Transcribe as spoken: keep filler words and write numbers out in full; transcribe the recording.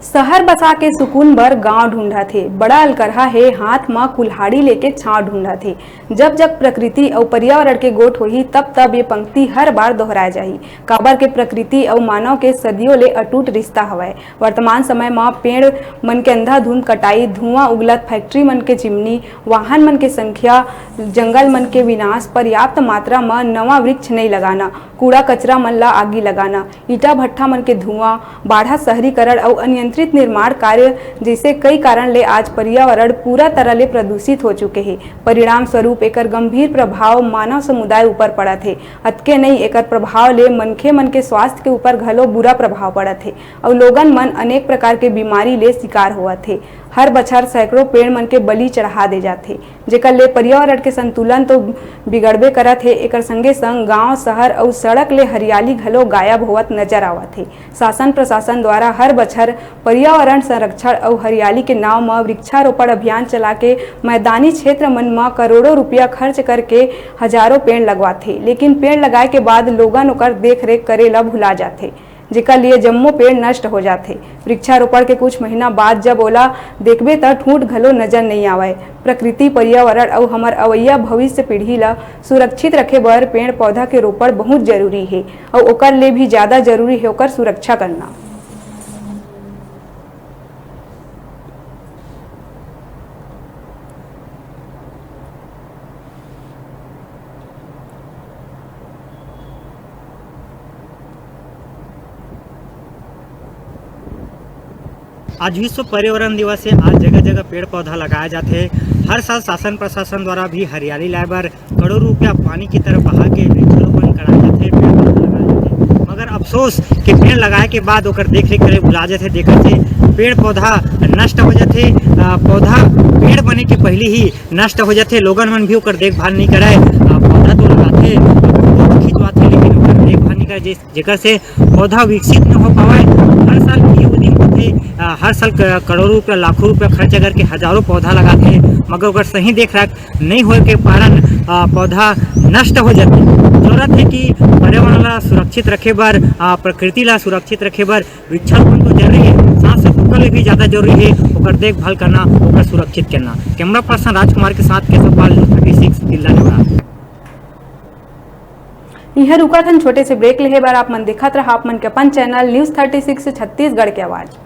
शहर बसा के सुकून बर गांव ढूंढत हे, बड़ा अलकरहा हे, हाथ म कुल्हाड़ी लेके छांव ढूंढत हे। जब जब प्रकृति अउ पर्यावरण के गोठ होही, तब तब ये पंक्ति हर बार दोहराए जाही, काबर के प्रकृति अउ मानव के सदियों ले अटूट रिश्ता हवय। वर्तमान समय म पेड़ मन के अंधाधुंध कटाई, धुआं उगलत फैक्ट्री मन के चिमनी, वाहन मन के संख्या, जंगल मन के विनाश, पर्याप्त मात्रा म नवा वृक्ष नइ लगाना, कूड़ा कचरा मन ला आगी लगाना, ईटा भट्ठा मन के धुआं, बाढ़ा, शहरीकरण अउ अनियंत्रित निर्माण कार्य जैसे कई कारण ले आज पर्यावरण पूरा तरह ले प्रदूषित हो चुके हे। परिणाम स्वरूप एकर गंभीर प्रभाव मानव समुदाय ऊपर पड़त हे। अतके नइ, एकर प्रभाव ले मनखे मन के स्वास्थ्य के ऊपर घलो बुरा प्रभाव पड़त हे अउ लोगन मन अनेक प्रकार के बीमारी ले शिकार होवत हे। हर बछर सैकड़ों पेड़ मन के बलि चढ़ा दे जाथे, जेकर ले पर्यावरण के संतुलन तो बिगड़बे करत हे, एकर संगे संग गांव, शहर अउ सड़क ले हरियाली घलो गायब होवत नजर आवत हे। शासन प्रशासन द्वारा हर बछर पर्यावरण संरक्षण अउ हरियाली के नाव म वृक्षारोपण अभियान चला के मैदानी क्षेत्र मन म करोड़ों रुपया खर्च करके हजारों पेड़ लगवाथे, लेकिन पेड़ लगाए के बाद लोगन ओकर देख रेख करे ल भुला जाथे, जेकर लिए जम्मो पेड़ नष्ट हो जाथे। वृक्षारोपण के कुछ महीना बाद जब ओला देखबे, त ठूंठ घलो नजर नइ आवय। प्रकृति, पर्यावरण अउ हमर अवइया भविष्य पीढ़ी ल सुरक्षित रखे बर पेड़ पौधा के रोपण बहुत जरूरी हे, अउ ओकर ले भी ज्यादा जरूरी हे ओकर सुरक्षा करना। आज विश्व पर्यावरण दिवस हे। आज जगह जगह पेड़ पौधा लगाया जाथे। हर साल शासन प्रशासन द्वारा भी हरियाली लाए बर करोड़ों रुपया पानी की तरफ बहा के वृक्षारोपण कराया जाथे, पेड़ पौधा लगाया जाथे। मगर अफसोस कि पेड़ लगाए के बाद ओकर देख रेख करे भुला जाथे, जेकर से पेड़ पौधा नष्ट हो जाथे। अ, पौधा पेड़ बने के पहली ही नष्ट हो जाथे, लोगन मन भी ओकर देखभाल नहीं करय। अ, पौधा तो लगाथे, फोटो खिंचवाथे, लेकिन ओकर देखभाल नहीं करय, जे-, जेकर से पौधा विकसित न हो पावय। हर साल इही वो दिन होथे, अ, हर साल क-, करोड़ों रुपया, लाखों रुपया खर्चा करके हजारों पौधा लगाथे, मगर ओकर सही देख रेख नहीं होए के कारण, अ, पौधा नष्ट हो जाथे। जरूरत हे कि पर्यावरण ला सुरक्षित रखे बर, अ, प्रकृति ला सुरक्षित रखे बर वृक्षारोपण तो जरूरी हे, साथ साथ ओकर ले भी ज्यादा जरूरी हे ओकर देखभाल करना, ओकर सुरक्षित करना। कैमरा पर्सन राजकुमार के साथ Keshav Pal, news thirty six, Tilda Newra. इहाँ रुकत हन छोटे से ब्रेक लेहे बर। आप मन देखत रहा आप मन के अपन channel news thirty six Chhattisgarh के आवाज।